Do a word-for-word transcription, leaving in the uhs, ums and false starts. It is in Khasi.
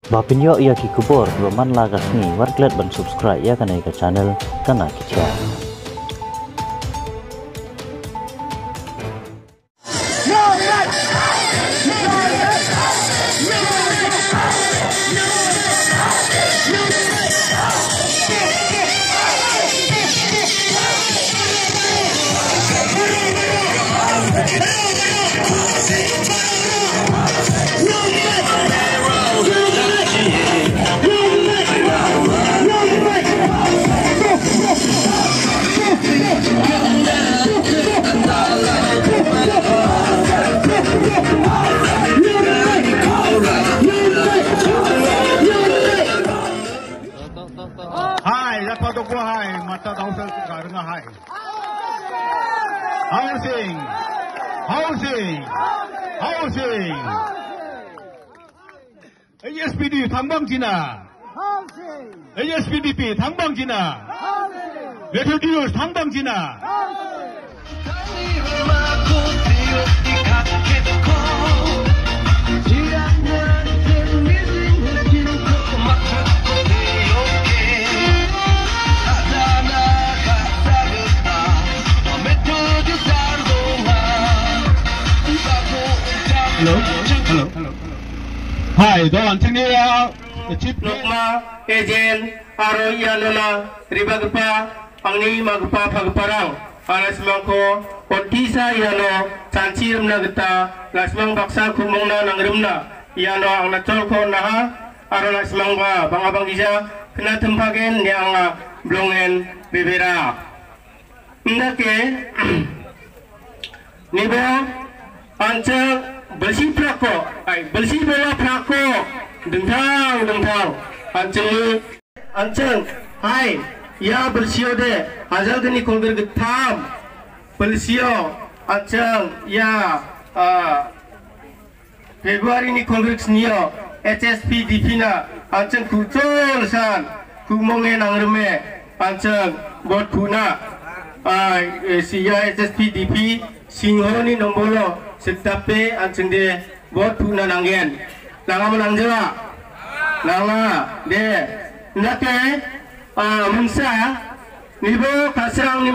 Ba pynïoh ïa ki khubor kiba man la ka sngi, wat klet ban subscribe ïa kane ka channel Tana Ki Khia. Hai, ya pa dok hai, mata dau sel ka renga hai. Housing, housing, housing. H S P D thangbang jina. H S P D P thangbang jina. Methodius thangbang jina. Hello, hello. Hai, don tini ya, chief. Nokma, ejen, aro ïa nona, riba gepa, angni ma gepa pha gepa rang. Ala semangko, ontisa ïa no, chanchi remna geta, la semang baksa kumongna nang remna, ïa no ang na chol ko naha, aro la semang ba, banga bangisa, kena tempagen, nia anga, blongen, bebera. Nda ke, nibo, anchang, belsi prako, ai, belsi bola prako, dengthang, dengthang, anchang ni, anchang, hai, ya belsio de, hajar geni kolger getham, belsio, anchang, ya, ah, February ni kolgrik snio, H S P D P na, anchang ku chol san, ku monge nang reme, anchang bot ku na, ah, eh, si ya H S P D P, singho ni nombolo, setape, anchang de, bot ku na nanggen. Nang am nang jela. Nang la, de, nake, ah, mensa, nibo kasrang ni